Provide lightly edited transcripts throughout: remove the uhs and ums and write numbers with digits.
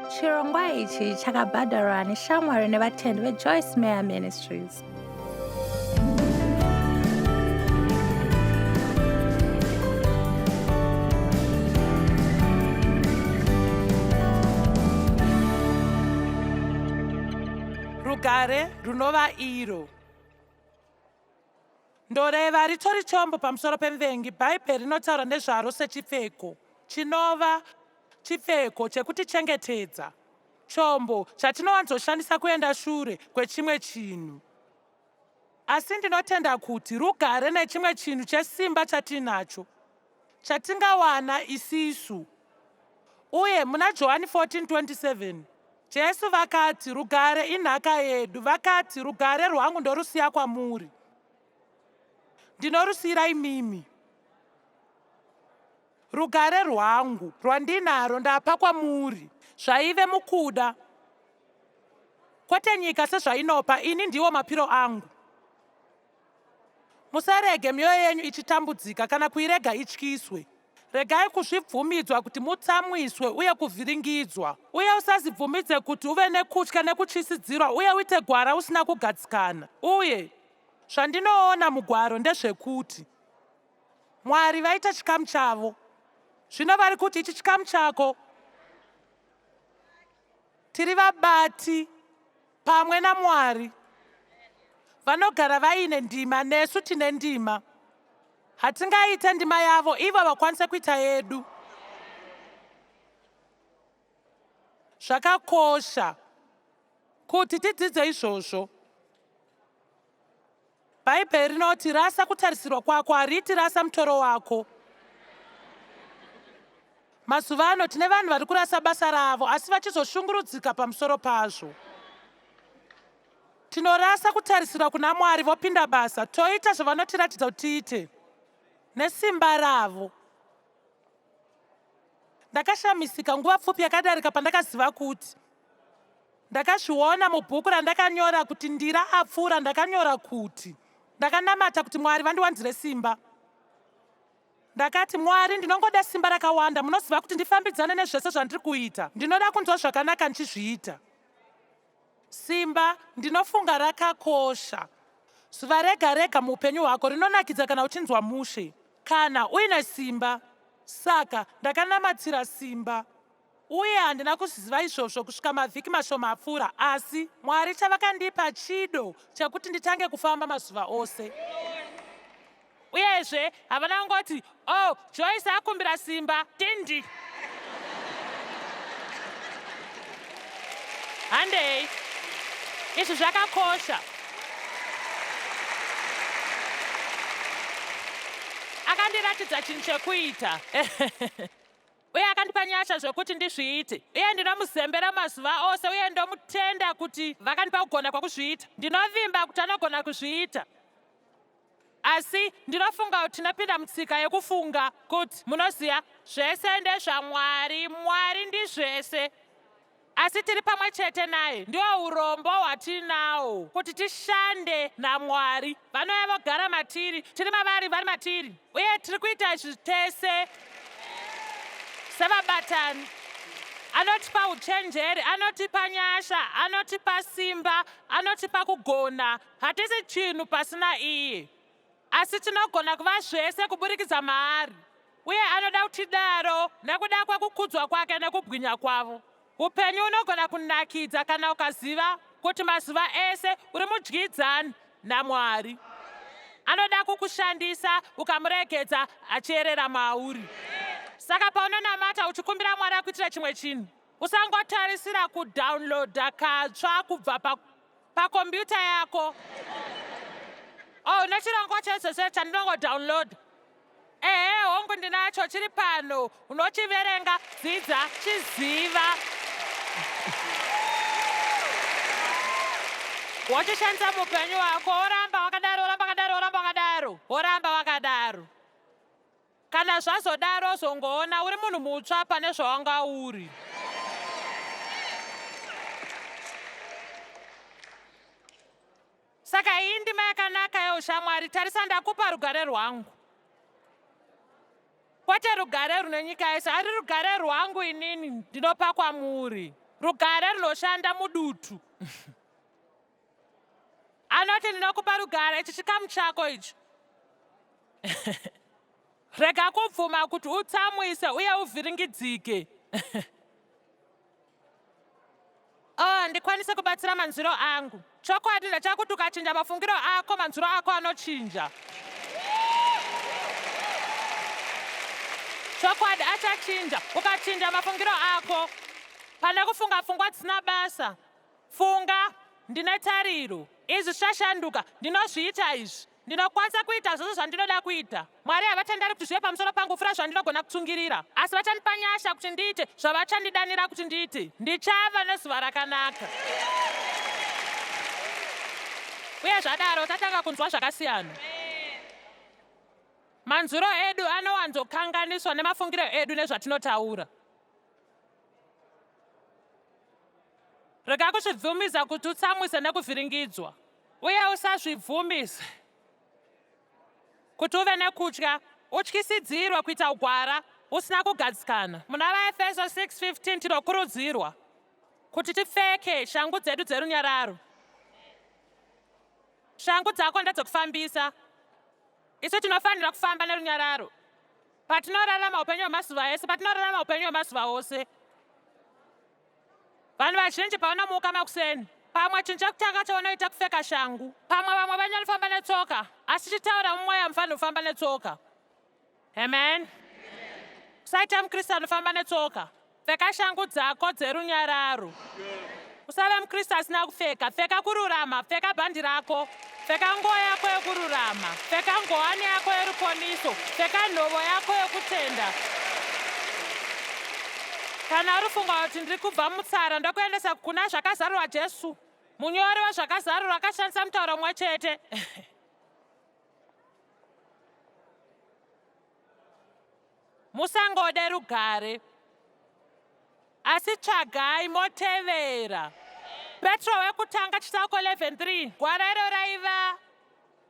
Chirongwa ichi chakabhadharwa neshamwari nevatendi veJoyce Meyer Ministries. Rugare runova iro. Ndoreva ritori chombo pamusoro pemuvengi, Bhaibheri rinotaura nezvaro sechipfeko, chinova chipfeko chekutichengetedza, chombo chatinowanzoshandisa kuenda shure kwechimwe chinhu. Asi ndinotenda kuti rugare nechimwe chinhu chesimba chatiinacho, chatingawana isisu. Uye muna Johani 14:27, Jesu vakati, Rugare inhaka yedu. Vakati, Rugare rwangu ndorusiya kwamuri. Ndinorusiira imimi. Rugare rwangu rwandinaro ndapa kwamuri. Zvaive mukuda. Kwete nyika sezvainopa, ini ndiwo mapiro angu. Musarege mioyo yenyu ichitambudzika kana kuirega ityiswe. Regai kuzvibvumidzwa kuti mutsamwiswe uye kuvhiringidzwa. Uye usazibvumidze kuti uve nekutya nekutyisidzirwa uye uite gwara usina kugadzikana. Uye zvandinoona mugwaro ndezvekuti Mwari vaita chikamu chavo. Zvino vari kuti ichi chikamu chako. Tiri vabati pamwe naMwari. Vanogara vaine ndima, nesu tine ndima. Hatingaite ndima yavo ivo vakwanise kuita yedu. Zvakakosha kuti tidzidze izvozvo. Bhaibheri rinoti rasa kutarisirwa kwako, hariti rasa mutoro wako. Mazuva ano tine vanhu vari kurasa basa ravo asi vachizoshungurudzika pamusoro pazvo. Tinorasa kutarisirwa kuna Mwari vopinda basa toita zvavanotiratidza kuti tiite nesimba ravo. Ndakashamisika nguva pfupi yakadarika pandakaziva kuti Ndakazviona mubhuku randakanyora kuti ndira apfuura ndakanyora kuti ndakanamata kuti Mwari vandiwanzire simba. Ndakati, Mwari, ndinongoda simba rakawanda, munoziva kuti ndifambidzane nezvese zvandiri kuita. Ndinoda kunzwa zvakanaka ndichizviita. Simba, ndinofunga rakakosha. Zuva rega rega muupenyu hwako rinonakidza kana uchinzwa mushe. Kana uine simba. Saka, ndakanamatira simba. Uye handina kuzviziva izvozvo kusvika mavhiki mashoma apfuura, asi Mwari chavakandipa chido chekuti nditange kufamba mazuva ose. Uyezve, havana kungoti, Oh, Joyce akumbira simba. Tindi. Handei. Izvi zvakakosha. Akandiratidza chinhu chekuita. Uye akandipa nyasha zvekuti ndizviite. Uye ndinomuzembera mazuva ose uye ndomutenda kuti vakandipa kugona kwekuzviita. Ndinovimba kuti anogona kuzviita. Asi ndinofunga kuti tinopinda mutsika yekufunga kuti, munoziva, zvese ndezvaMwari, Mwari ndizvese. Asi tiri pamwe chete naye. Ndiwo urombo hwatinawo, kuti tishande naMwari. Vanouya vogara matiri, tiri mavari, vari matiri. Uye tiri kuita izvi tese sevabatani. Anotipa uchenjeri, anotipa nyasha, anotipa simba, anotipa kugona. Hatisi chinhu pasina iye. Asi tinogona kuva zvese kuburikidza maari, uye anoda kuti tidaro nekuda kwekukudzwa kwake nekubwinya kwavo. Upenyu unogona kunakidza kana ukaziva kuti mazuva ese uri mudyidzani naMwari. Anoda kukushandisa ukamuregedza achiyerera mauri. Saka paunonamata uchikumbira Mwari akuitire chimwe chinhu, usangotarisira kudownloada katsva kubva pa pakombiyuta yako. Oh, nechirongwa chese chandinongodownload. Ehe, hongu ndinacho chiri pano. Unochiverenga, dzidza, chiziva. Wochishandisa muupenyu hwako, woramba wakadaro, woramba wakadaro, woramba wakadaro, woramba wakadaro. Kana zvazodaro ozongoona uri munhu mutsva pane zvawanga uri. Saka iyi ndima yakanaka yeushamwari. Tarisa ndakupa rugare rwangu. Kwete rugare rune nyika yese, ari rugare rwangu inini ndinopa kwamuri. Rugare runoshanda mudutu. Anoti ndinokupa rugare, ichi chikamu chako ichi. Rega kubvuma kuti utsamwise uye uvhiringidzike. Oh, handikwanise kubatsira manzwiro angu. Chokwadi ndachakuti ukachinja mafungiro ako, manzwiro ako anochinja. Chokwadi achachinja ukachinja mafungiro ako. Pane kufunga pfungwa dzisina basa, funga, ndine tariro. Izvi zvichashanduka, ndinozviita izvi. Ndinokwanisa kuita zvose zvandinoda kuita. Mwari havatenderi kuti zvive pamusoro pangu kupfuura zvandinogona kutsungirira, asi vachandipa nyasha kuti ndiite zvavachandidanira kuti ndiite. Ndichava nezuva rakanaka. Uye zvadaro tatanga kunzwa zvakasiyana. Manzwiro edu anowanzokanganiswa nemafungiro edu nezvatinotaura. Rega kuzvibvumidza kuti utsamwise nekuvhiringidzwa, uye usazvibvumise kuti uve nekutya, utyisidzirwe kuita ugwara usina kugadzikana. Muna VaEfeso 6:15 tinokurudzirwa kuti tipfeke shangu dzedu dzerunyararo. Shangu dzako ndedzekufambisa. Isu tinofanira kufamba nerunyararo patinorarama upenyu hwemazuva ese, patinorarama upenyu hwemazuva ose. Vanhu vazhinji pavanomuka makuseni, pamwe chinhu chekutanga chavanoita kupfeka shangu. Pamwe vamwe venyu vanofamba netsoka, asi chitaura mumweya mufanira kufamba netsoka. Amen. Usaita muKristu anofamba netsoka. Pfeka shangu dzako dzerunyararo. Usave muKristu asina kupfeka. Pfeka kururama. Pfeka bhandi rako. Pfeka nguo yako yokururama. Pfeka ngowani yako yeruponiso. Pfeka nhovo yako yokutenda. Kana uri funga kuti ndiri kubva mutsara ndokuendesa kuna zvakazarurwa Jesu, munyori wezvakazarurwa akashandisa mutauro mumwe chete. Musangode rugare, asi tsvagai motevera. Petro wekutanga chitsauko 11:3 gwara iro raiva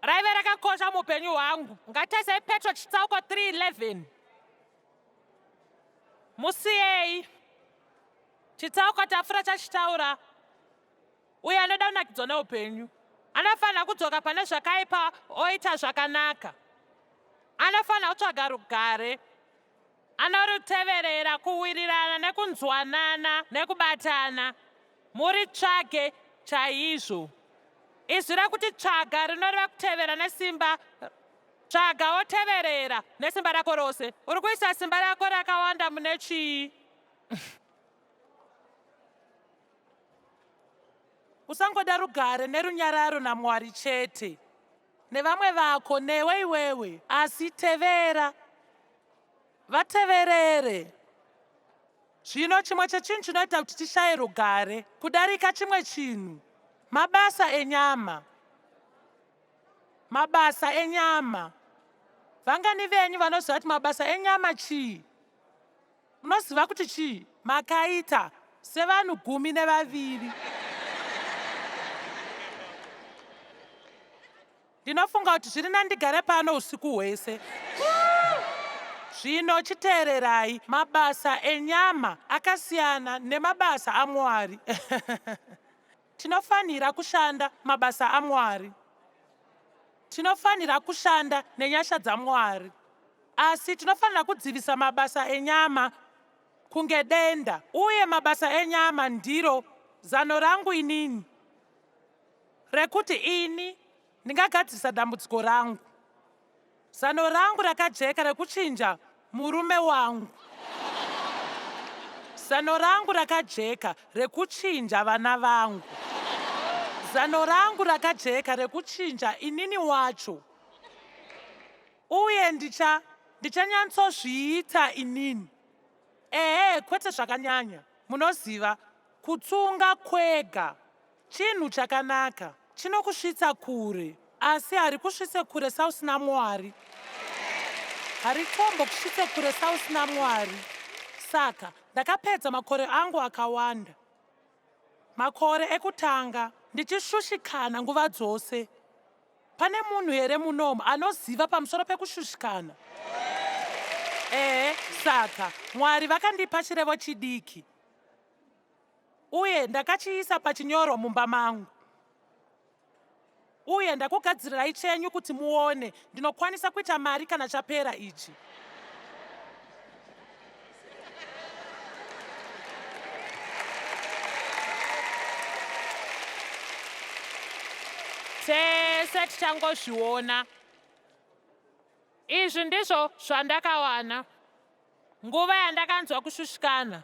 raive rakakosha muupenyu hwangu. Ngatitasei Petro chitsauko 3:11. Musiyei chitsauko tafura chachitaura Uyo anoda kunakidzwa neupenyu anofanira kudzoka pane zvakaipa oita zvakanaka. Anofanira kutsvaga rugare, anoruteverera, kuwirirana nekunzwanana nekubatana. Muritsvage chaizvo. Izwi rekuti tsvaga rinoreva kutevera nesimba. Tsvaga woteverera nesimba rako rose. Uri kuisa simba rako rakawanda mune chii? Usangoda rugare nerunyararo naMwari chete, nevamwe vako, newe iwewe, asi tevera. Vateverere. Zvino chimwe chechinhu chinoita kuti tishaye rugare kudarika chimwe chinhu, mabasa enyama. Mabasa enyama. Vangani venyu vanoziva kuti mabasa enyama chii? Munoziva kuti chii? Makaita sevanhu 12. Ndinofunga kuti zviri nani ndigare pano usiku hwese. Zvino chiteererai, mabasa enyama akasiyana nemabasa aMwari. Tinofanira kushanda mabasa aMwari. Tinofanira kushanda nenyasha dzaMwari. Asi tinofanira kudzivisa mabasa enyama kunge denda. Uye mabasa enyama ndiro zano rangu inini rekuti ini ndingagadzirisa dambudziko rangu. Zano rangu rakajeka rekuchinja murume wangu. Zano rangu rakajeka rekuchinja vana vangu. Zano rangu rakajeka rekuchinja inini wacho. Uye ndicha ndichanyantsozviita inini. Ehe, kwete zvakanyanya. Munoziva, kutsunga kwega chinhu chakanaka. Chinokusvitsa kure, asi harikusvitse kure sausina Mwari. Haritombokusvitse kure sausina Mwari. Saka, ndakapedza makore angu akawanda, makore ekutanga, ndichishushikana nguva dzose. Pane munhu here munomu anoziva pamusoro pekushushikana? Ehe, saka, Mwari vakandipa chirevo chidiki. Uye ndakachiisa pachinyorwa mumba mangu. Uye ndakugadzirirai chenyu kuti muone ndinokwanisa kuita mari kana chapera ichi. Tese tichangozviona. Izvi ndizvo zvandakawana nguva yandakanzwa kushushikana.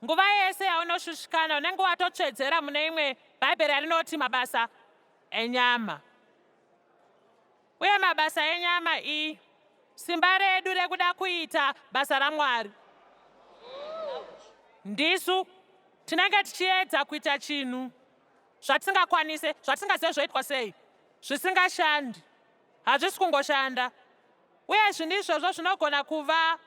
Nguva yese yaunoshushikana unenge watotsvedzera mune imwe Bhaibheri yarinoti mabasa enyama. Uye mabasa enyama i simba redu rekuda kuita basa raMwari. Ndisu tinenge tichiedza kuita chinhu zvatisingakwanise, zvatisingazive zvoitwa sei, zvisingashandi, hazvisi kungoshanda. Uye zvinhu izvozvo zvinogona kuva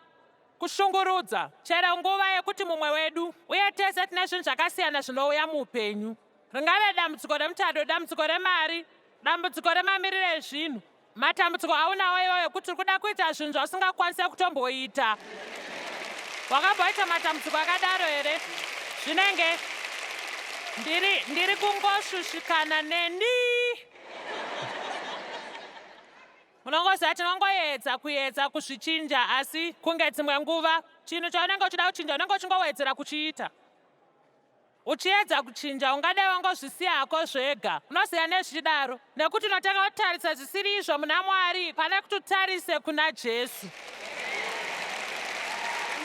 kushungurudza chero nguva yekuti mumwe wedu, uye tese tine zvinhu zvakasiyana zvinouya muupenyu. Ringave dambudziko remuchato, dambudziko remari, dambudziko remamiriro ezvinhu, matambudziko aunawo iwoyo ekuti uri kuda kuita zvinhu zvausingakwanise kutomboita. Wakamboita matambudziko akadaro here? Zvinenge ndiri ndiri kungoshushikana neni. Munongoziva tinongoedza kuedza kuzvichinja asi kunge dzimwe nguva chinhu chaunenge uchida kuchinja unenge uchingowedzera kuchiita. Uchiedza kuchinja ungadai wangozvisiya hako zvega. Unoziva nei zvichidaro? Nekuti unotanga kutarisa zvisiri izvo muna Mwari pane kuti utarise kuna Jesu.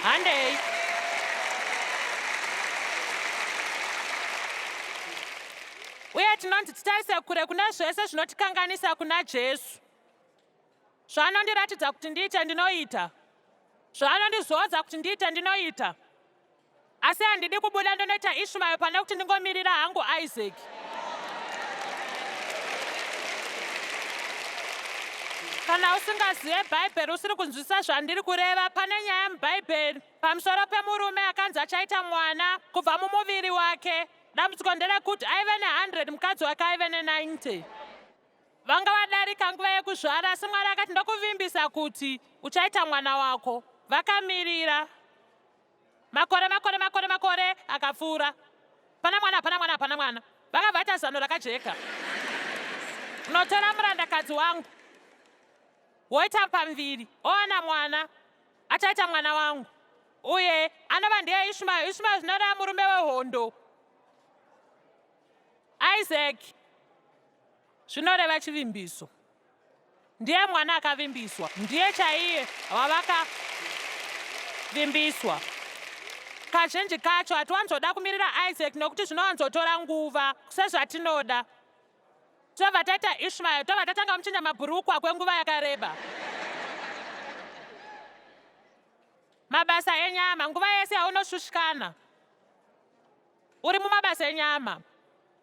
Handei. Uye tinonzi titarise kure kune zvese zvinotikanganisa kuna Jesu. Zvaanondiratidza kuti ndiite ndinoita. Zvaanondizodza kuti ndiite ndinoita. Asi handidi kubuda ndonoita Ishmael pane kuti ndingomirira hangu Isaac. Kana usingazive Bhaibheri usiri kunzwisisa zvandiri kureva, pane nyaya muBhaibheri pamusoro pemurume akanzi achaita mwana kubva mumuviri wake. Dambudziko nderekuti aive ne100 mukadzi wake aive ne90. Vanga vadarika nguva yekuzvara asi Mwari akati ndokuvimbisa kuti uchaita mwana wako. Vakamirira. Makore makore makore makore akapfuura. Pana mwana hapana mwana hapana mwana. Vakabva vaita zano rakajeka. Unotora murandakadzi wangu woita pamviri owana mwana achaita mwana wangu uye anova ndiye Ishmael. Ishmael zvinoreva murume wehondo. Isaac zvinoreva chivimbiso. Ndiye mwana akavimbiswa, ndiye chaiye wavakavimbiswa. Kazhinji kacho hatiwanzoda kumirira Isaac nokuti zvinowanzotora nguva sezvatinoda. Tobva taita Ishmael, tobva tatanga kumuchinja mabhurukwa kwenguva yakareba. Mabasa enyama, nguva yese yaunoshushikana uri mumabasa enyama.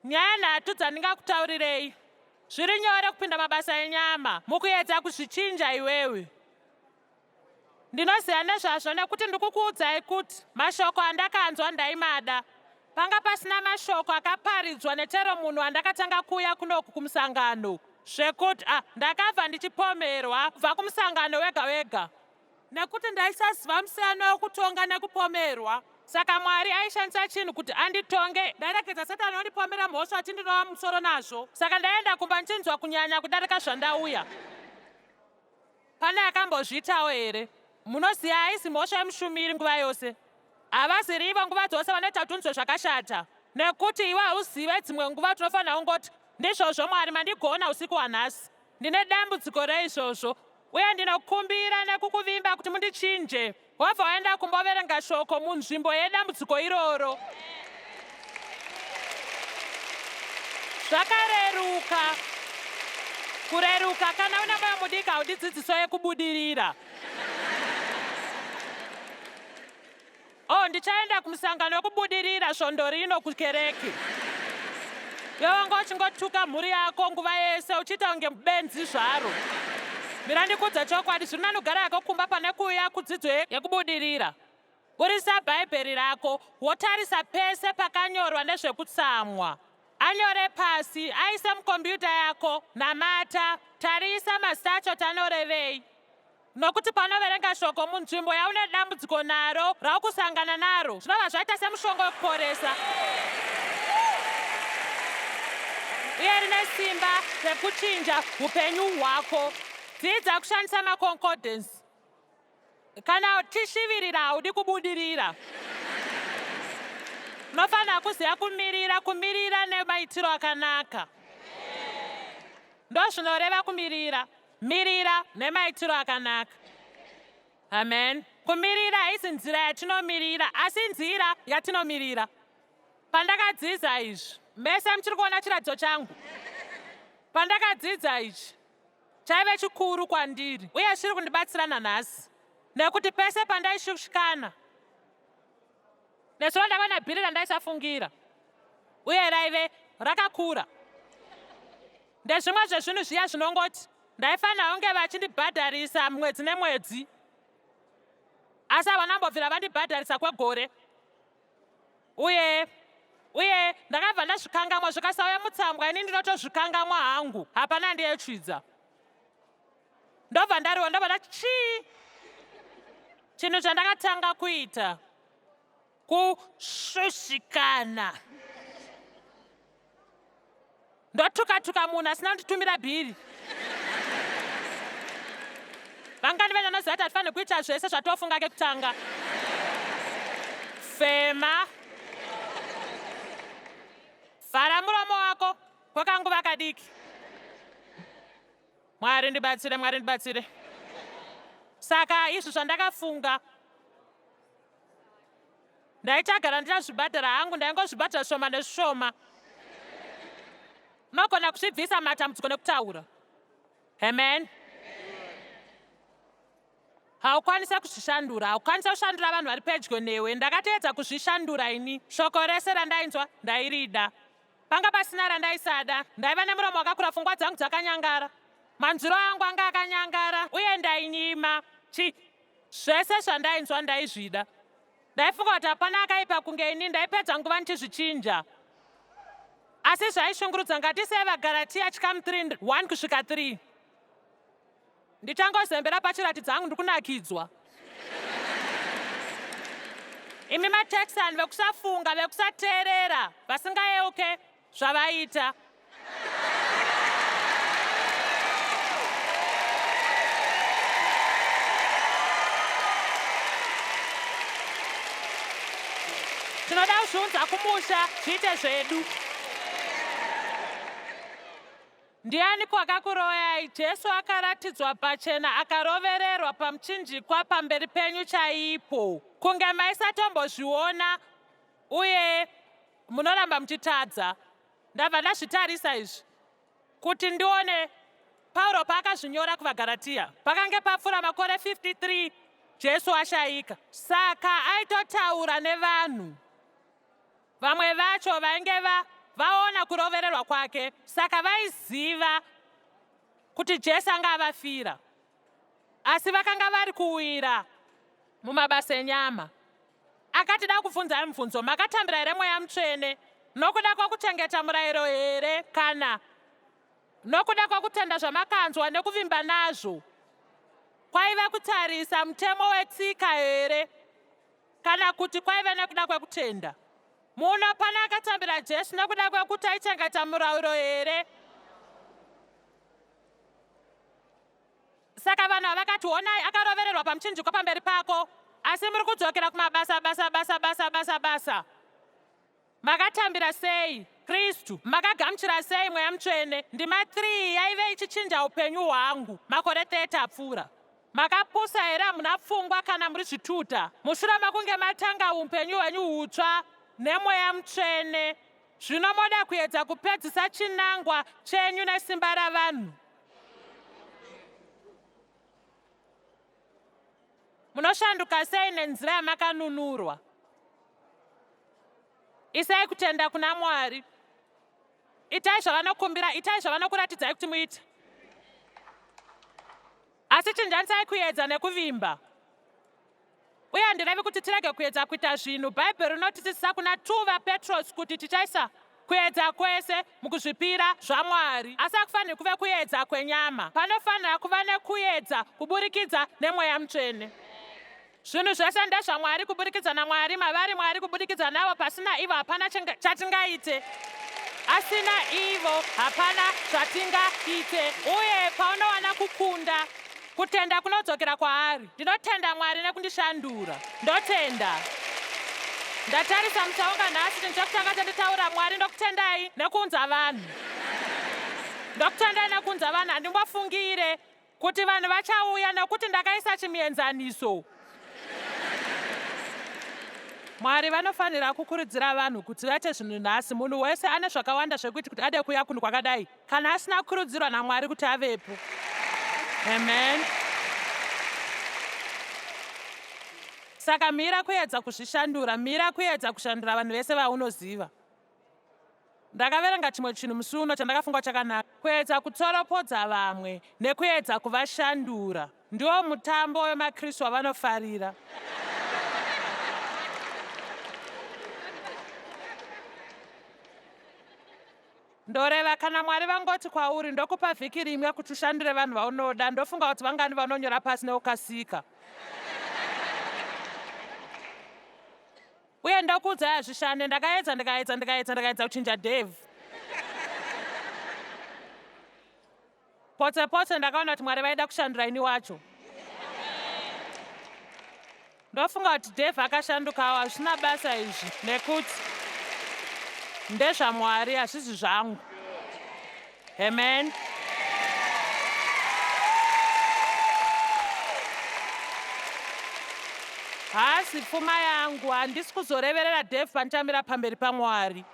Nyaya nhatu dzandingakutaurirei. Zviri nyore kupinda mabasa enyama mukuedza kuzvichinja iwewe. Ndinoziva nezvazvo nekuti ndikukuudzai kuti mashoko andakanzwa ndaimada. Panga pasina mashoko akaparidzwa nechero munhu andakatanga kuuya kunoku kumusangano zvekuti ah, ndakabva ndichipomerwa kubva kumusangano wega wega. Nekuti ndaisaziva musiyano wekutonga nekupomerwa. Saka Mwari aishandisa chinhu kuti anditonge. Ndairegedza Satani ondipomera mhosva achindirova musoro nazvo. Saka ndaienda kumba ndichinzwa kunyanya kudarika zvandauya. Pane akambozviitawo here? Munoziva haisi mhosva yemushumiri nguva yose. Havaziri ivo nguva dzose vanoita kuti unzwe zvakashata. Nekuti iwe hauzive dzimwe nguva tinofanira kungoti ndizvozvo Mwari mandigona usiku hwanhasi. Ndine dambudziko reizvozvo uye ndinokumbira nekukuvimba kuti mundichinje. Wabva waenda kumboverenga shoko munzvimbo yedambudziko iroro. Zvakareruka. Kureruka kana una moyo mudiki haudi dzidziso yekubudirira. Oh, ndichaenda kumusangano wekubudirira svondo rino kukereke. Iwe wanga uchingotuka mhuri yako nguva yese uchiita kunge benzi zvaro. Mira ndikuudze chokwadi, zviri nani kugara yako kumba pane kuuya kudzidzo yekubudirira. Burisa Bhaibheri rako, wotarisa pese pakanyorwa nezvekutsamwa. Anyore pasi, aise mukombiyuta yako, namata, tarisa mazita acho tanorevei. Nokuti paunoverenga shoko munzvimbo yaune dambudziko naro raukusangana naro, zvinobva zvaita semushonga wekuporesa. Uye rine simba rekuchinja upenyu hwako. Dzidza kushandisa maconcordance. Kana uchishivirira haudi kubudirira. Unofanira kuziva kumirira, kumirira nemaitiro akanaka. Ndozvinoreva kumirira. Mirira nemaitiro akanaka. Amen. Kumirira haisi nzira yatinomirira, asi nzira yatinomirira. Pandakadzidza izvi, mese muchiri kuona chiratidzo changu. Pandakadzidza ichi, chaive chikuru kwandiri uye chiri kundibatsira nanhasi nekuti pese pandaishushikana nezuro ndakaona bhiri randaisafungira uye raive rakakura ndezvimwe zvezvinhu zviya zvinongoti ndaifanira kunge vachindibhadharisa mwedzi nemwedzi asi havana kumbobvira vandibhadharisa kwegore uye uye ndakabva ndazvikangamwa zvikasauya mutsambwa ini ndinotozvikangamwa hangu hapana ndiyetsvidza ndobva ndariwa ndobva ndati chii chinhu chandakatanga kuita kushushikana ndotuka-tuka munhu asina kunditumira bhiri vangani venyu vanoziva kuti hatifaniri kuita zvese zvatofunga kekutanga fema vhara muromo wako kwekanguva kadiki mwari ndibatsire mwari ndibatsire saka izvi zvandakafunga Ndaichagara ndichazvibhadhara hangu, ndaingozvibhadhara zvishoma nezvishoma. Unogona kuzvibvisa matambudziko nekutaura. Amen. Haukwanise kuzvishandura, haukwanise kushandura vanhu vari pedyo newe. Ndakatoedza kuzvishandura ini. Shoko rese randainzwa ndairida. Panga pasina randaisada. Ndaiva nemuromo wakakura, pfungwa dzangu dzakanyangara. Manzwiro angu anga akanyangara uye ndainyima. Chi Zvese zvandainzwa ndaizvida. Ndaifunga kuti hapana akaipa kunge ini, ndaipedza nguva ndichizvichinja. Asi zvaishungurudza ngatisei vaGaratiya chikamu 3 1 kusvika 3. Ndichangozembera pachiratidzo hangu ndikunakidzwa. Imi maTexan vekusafunga, vekusateerera, vasingayeuke zvavaita. Tinoda kuzviunza kumusha zviite zvedu. Ndiani kwakakuroyai? Jesu akaratidzwa pachena akarovererwa pamuchinjikwa pamberi penyu chaipo, kunge maisatombozviona uye munoramba muchitadza. Ndabva ndazvitarisa izvi kuti ndione Pauro paakazvinyora kuvaGaratiya. Pakange papfuura makore 53 Jesu ashayika, saka aitotaura nevanhu. Vamwe vacho vainge va vaona kurovererwa kwake, saka vaiziva kuti Jesu anga avafira. Asi vakanga vari kuwira mumabasa enyama. Akati da kubvunzai mubvunzo, makatambira here Mweya Mutsvene nokuda kwokuchengeta murayiro here kana nokuda kwokutenda zvamakanzwa nekuvimba nazvo? Kwaiva kutarisa mutemo wetsika here kana kuti kwaive nekuda kwekutenda? Muno pane akatambira Jesu nekuda kwekuti aichengeta murayiro here? Saka vanhu ava vakati, Honai, akarovererwa pamuchinjikwa pamberi pako, asi muri kudzokera kumabasa, basa, basa, basa, basa, basa. Makatambira sei Kristu? Makagamuchira sei Mweya Mutsvene? Ndima 3 yaive ichichinja upenyu hwangu makore 30 apfuura. Makapusa here? Hamuna pfungwa kana muri zvituta. Mushure mekunge matanga upenyu hwenyu hutsva neMweya Mutsvene, zvino moda kuedza kupedzisa chinangwa chenyu nesimba ravanhu. Munoshanduka sei nenzira yamakanunurwa? Isai kutenda kuna Mwari. Itai zvavanokumbira, itai zvavanokuratidzai kuti muite. Asi chinjanisai kuedza nekuvimba. Uye handirevi kuti tirege kuedza kuita zvinhu. Bhaibheri rinotidzidzisa kuna 2 vaPetros kuti tichaisa. Kuedza kwese mukuzvipira zvaMwari. Asi hakufaniri kuve kuedza kwenyama. Panofanira kuva nekuedza kuburikidza neMweya Mutsvene. Zvinhu zvese ndezvaMwari kuburikidza naMwari, mavari Mwari kuburikidza navo, pasina ivo hapana chatingaite. Asina ivo hapana zvatingaite. Uye paunowana kukunda, kutenda kunodzokera kwaari. Ndinotenda Mwari nekundishandura. Ndotenda. Ndatarisa muchaunga nhasi, chinhu chekutanga chanditaura, Mwari ndokutendai nekuunza vanhu. Ndokutendai nekuunza vanhu, handimbofungire kuti vanhu vachauya nokuti ndakaisa chimuenzaniso. Mwari vanofanira kukurudzira vanhu kuti vaite zvinhu nhasi. Munhu wese ane zvakawanda zvekuiti kuti ade kuuya kunhu kwakadai kana asina kukurudzirwa naMwari kuti avepo. Amen. Saka mira kuedza kuzvishandura, mira kuedza kushandura vanhu vese vaunoziva. Ndakaverenga chimwe chinhu musi uno chandakafunga chakanaka. Kuedza kutsoropodza vamwe nekuedza kuvashandura ndiwo mutambo wemaKristu wavanofarira. Ndoreva kana Mwari vangoti kwauri ndokupa vhiki rimwe kuti ushandure vanhu vaunoda, ndofunga kuti vangani vanonyora pasi nekukasika. Uye ndokuudzai hazvishande, ndakaedza ndikaedza ndikaedza ndikaedza kuchinja Dave. Potse potse ndakaona kuti Mwari vaida kushandura ini wacho. Ndofunga kuti Dave akashandukawo, hazvina basa izvi nekuti ndezvaMwari hazvisi zvangu. Amen. Haasi pfuma yangu, handisi kuzoreverera Dave pandichamira pamberi paMwari.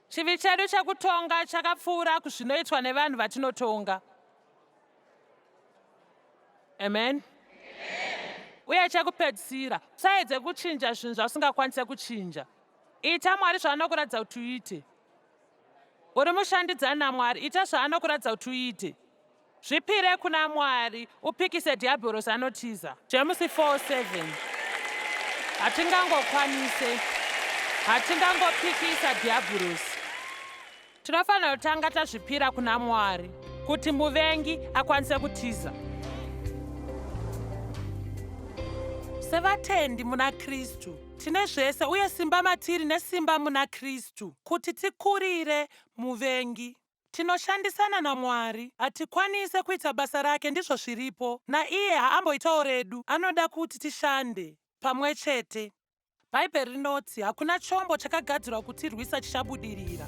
Chivi chedu chekutonga chakapfuura kuzvinoitwa nevanhu vatinotonga. Amen. Uye chekupedzisira, usaedze kuchinja zvinhu zvausingakwanise kuchinja. Ita Mwari zvaanokuratidza kuti uite. Uri mushandidzani naMwari, ita zvaanokuratidza kuti uite. Zvipire kuna Mwari, upikise dhiabhorosi anotiza. James 4:7 Hatingangokwanise, hatingangopikisa dhiabhorosi. Tinofanira kutanga tazvipira kuna Mwari kuti muvengi akwanise kutiza. Sevatendi muna Kristu, tine zvese uye simba matiri nesimba muna Kristu kuti tikurire muvengi. Tinoshandisana naMwari. Hatikwanise kuita basa rake, ndizvo zviripo. Naiye haamboitawo redu. Anoda kuti tishande pamwe chete. Bhaibheri rinoti hakuna chombo chakagadzirwa kutirwisa chichabudirira.